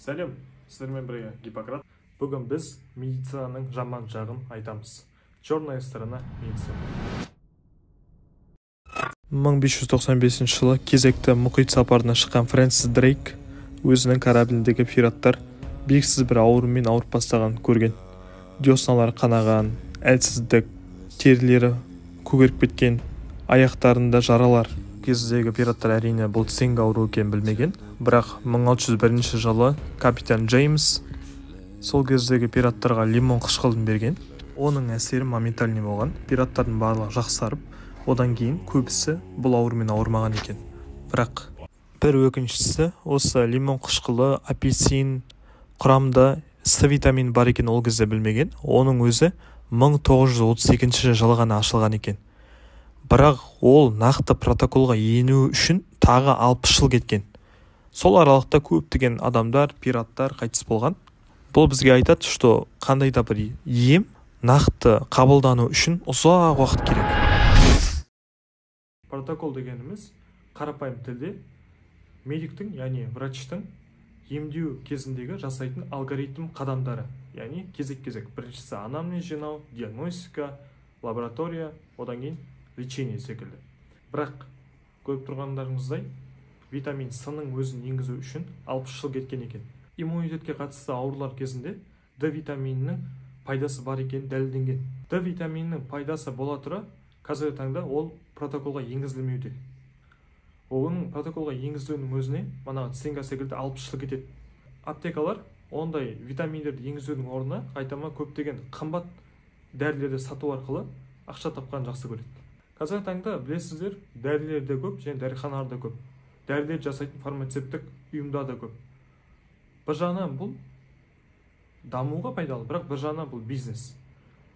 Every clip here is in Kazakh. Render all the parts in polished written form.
Сәлем, сіздермен бірге Гиппократ. Бүгін біз медицинаның жаман жағын айтамыз. Черная сторона медицины. 1595 жылы кезекті мұхит сапарына шыққан Фрэнсис Дрейк өзінің корабліндегі пираттар белгісіз бір аурумен ауырып бастағанын көрген. Десналары қанаған, әлсіздік, терілері көгеріп кеткен, аяқтарында жаралар. Кездегі пираттар, әрине, бұл цинга ауру екенін білмеген, бірақ 1601 жылы капитан Джеймс сол кездегі пираттарға лимон қышқылын берген. Оның әсері моментальный болған. Пираттардың барлығы жақсарып, одан кейін көбісі бұл аурумен ауырмаған екен. Бірақ бір өкініштісі, осы лимон қышқылы, апельсин құрамында С витамині бар екен, ол кезде білмеген. Оның өзі 1932 жылы ғана ашылған екен. Бірақ ол нақты протоколға ену үшін тағы 60 жыл кеткен. Сол аралықта көптеген адамдар, пираттар қайтыс болған. Бұл бізге айтады, что қандай да бір ем нақты қабылдану үшін ұзақ уақыт керек. Протокол дегеніміз қарапайым тілде медиктің, яғни врачтың емдеу кезіндегі жасайтын алгоритм қадамдары, яғни кезек-кезек. Біріншісі анамнез жинау, диагностика, лаборатория, одан кейін лечение секілді. Бірақ көріп тұрғандарыңыздай, витамин С-ның өзін енгізу үшін 60 жыл кеткен екен. Иммунитетке қатысты аурулар кезінде Д витаминінің пайдасы бар екені дәлелденген. Д витаминінің пайдасы бола тұра, қазіргі таңда ол протоколға енгізілмеуде. Оның протоколға енгізілуінің өзіне манағы цинга секілді 60 жыл кетеді. Аптекалар ондай витаминдерді енгізудің орнына қайтама көптеген қымбат дәрілерді сату арқылы ақша тапқанын жақсы көреді. Қазіргі таңда, білесіздер, дәрілер де көп және дәріханалар да көп. Дәрілер жасайтын фармацевтік ұйымдар да көп. Бір жағынан бұл дамуға пайдалы, бірақ бір жағынан бұл бизнес.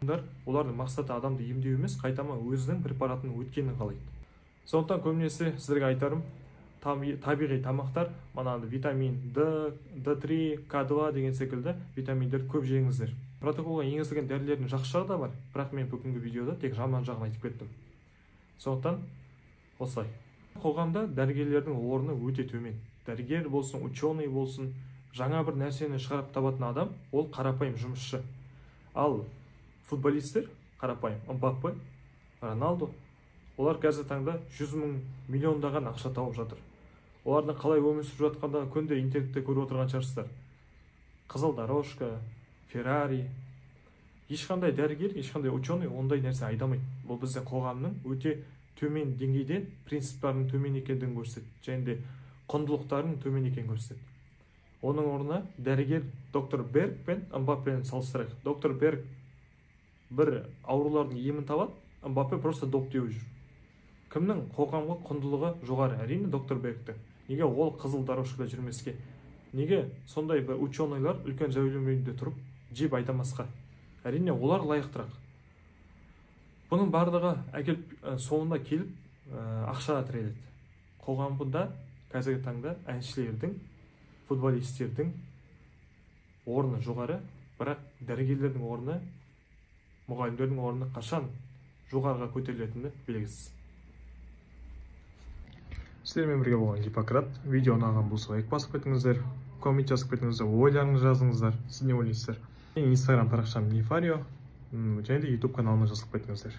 Олардың мақсаты адамды емдеу емес, қайтама өзінің препаратының өткенін қалайды. Сондықтан көбінесе сіздерге айтарым, табиғи тамақтар, манағыдай витамин Д, Д3, К2 деген секілді витаминдер көп жеңіздер. Протоколға енгізілген дәрілердің жақсы жағы да бар, бірақ мен бүгінгі видеода тек жаман жағын айтып кеттім. Сондықтан осылай. Қоғамда дәрігерлердің орны өте төмен. Дәрігер болсын, ученый болсын, жаңа бір нәрсені шығарып табатын адам, ол қарапайым жұмысшы. Ал футболисттер қарапайым, Мбаппе, Роналдо, олар қазіргі таңда 100 мың, миллиондаған ақша тауып жатыр. Олардың қалай өмір сүріп жатқандығын күнде интернетте көріп отырған шығарсыздар. Қызыл дорожка, Феррари. Ешқандай дәрігер, ешқандай ученый ондай нәрсе айдамайды. Бұл бізде қоғамның өте төмен деңгейде, принциптарының төмен екендігін көрсетеді және де құндылықтарының төмен екенін көрсетеді. Оның орнына дәрігер доктор Берг пен Мбаппені салыстырайық. Доктор Берг бір аурулардың емін табады, Мбаппе просто доп теуіп жүр. Кімнің қоғамға құндылығы жоғары? Әрине, доктор Бергтің. Неге ол қызыл дорожкада жүрмеске? Неге сондай бір ученыйлар үлкен зәулім үйінде тұрып джип айдамасқа? Әрине, олар лайықтырақ. Бұның барлығы әкеліп, соңында келіп, ақшаға тіреледі. Қоғамда қазіргі таңда әншілердің, футболистердің орны жоғары, бірақ дәрігерлердің орны, мұғалімдердің орны қашан жоғарыға көтерілетіні белгісіз. Сіздермен бірге болған Гиппократ. Видео ұнаған болса, лайк басып кетіңіздер, коммент жазып кетіңіздер, ойларыңызды жазыңыздар. Сіз не ойлайсыздар? Менің инстаграм парақшам Нефарио және де ютуб каналыма жазылып кетіңіздер.